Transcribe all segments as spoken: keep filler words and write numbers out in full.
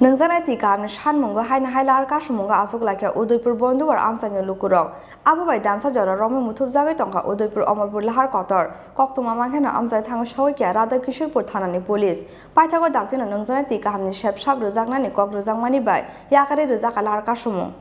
Nungjaknai twi kahamni sanmungo haino hai lahar kasumungo achuk laikha Udaipur Bonduwar amchaini lukurok. Abo bai damsa jora romwi muthupjagwi tongkha Udaipur Omorpur lahar kotor. Koktwma mankhe no amchai thangwi sogwi kha Radha Kishorpur thanani police. Paithago daktino nungjaknai twi kahamni sep sap rwjaknani kok rwjakmani bai yakarwi rwjakha lahar kasumung.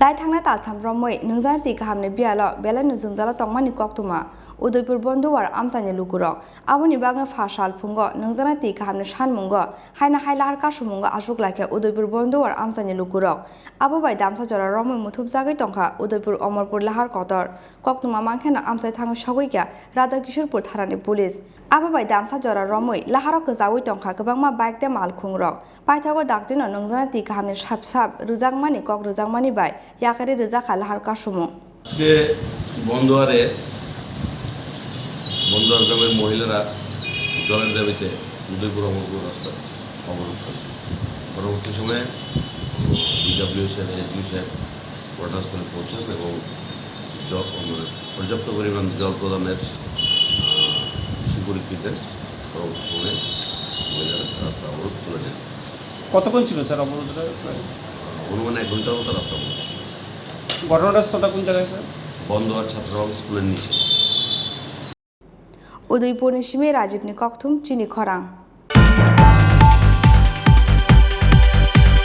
Lai thangnai taltham romwi nungjaknai twi kahamni biyalo belaino jwngjalo tongmani koktwma Udaipur Bonduwar amchaini lukurok. Aboni bagwi pha sal phungo nungjaknai twi kahamni sanmungo haino hai lahar kasumungo achuk laikha Udaipur Bonduwar amchaini lukurok. Abo bai damsa jora romwi muthupjagwi tongkha Udaipur Omorpur lahar kotor. Koktwma mankhe no amchai thangwi sogwi kha Radha Kishorpur thanani police. Abo bai damsa jora romwi laharo kwchaui tongkha kwbangma bike tei malkhungrok. Paithago daktino nungjaknai twi kahamni sap sap rwjakmani kok rwjakmani bai yakarwi rwjakha lahar kasumung. আজকে বন্দোয়ারে বন্দোয়ার গ্রামের মহিলারা জলের দাবিতে উদয়পুর অমরপুর রাস্তা অবরোধ করে। পরবর্তী সময়ে ডিডাব্লিউএস এর এসডিও সাহেব ঘটনাস্থলে পৌঁছান এবং জ-, মানে, পর্যাপ্ত পরিমাণ জল প্রদানের, আহ, সুপরিচিত পরবর্তী সময়ে মহিলারা রাস্তা অবরোধ তুলে নেন। কতক্ষণ ছিল স্যার অবরোধটা প্রায়? আহ, অনুমান এক ঘন্টার মতো রাস্তা অবরোধ ছিল। ঘটনাটা স্থলটা কোন জায়গায় স্যার? বন্দোয়ার ছাত্রবাবু স্কুলের নিচে। Udaipurni simi Rajibni kokthum chini khorang.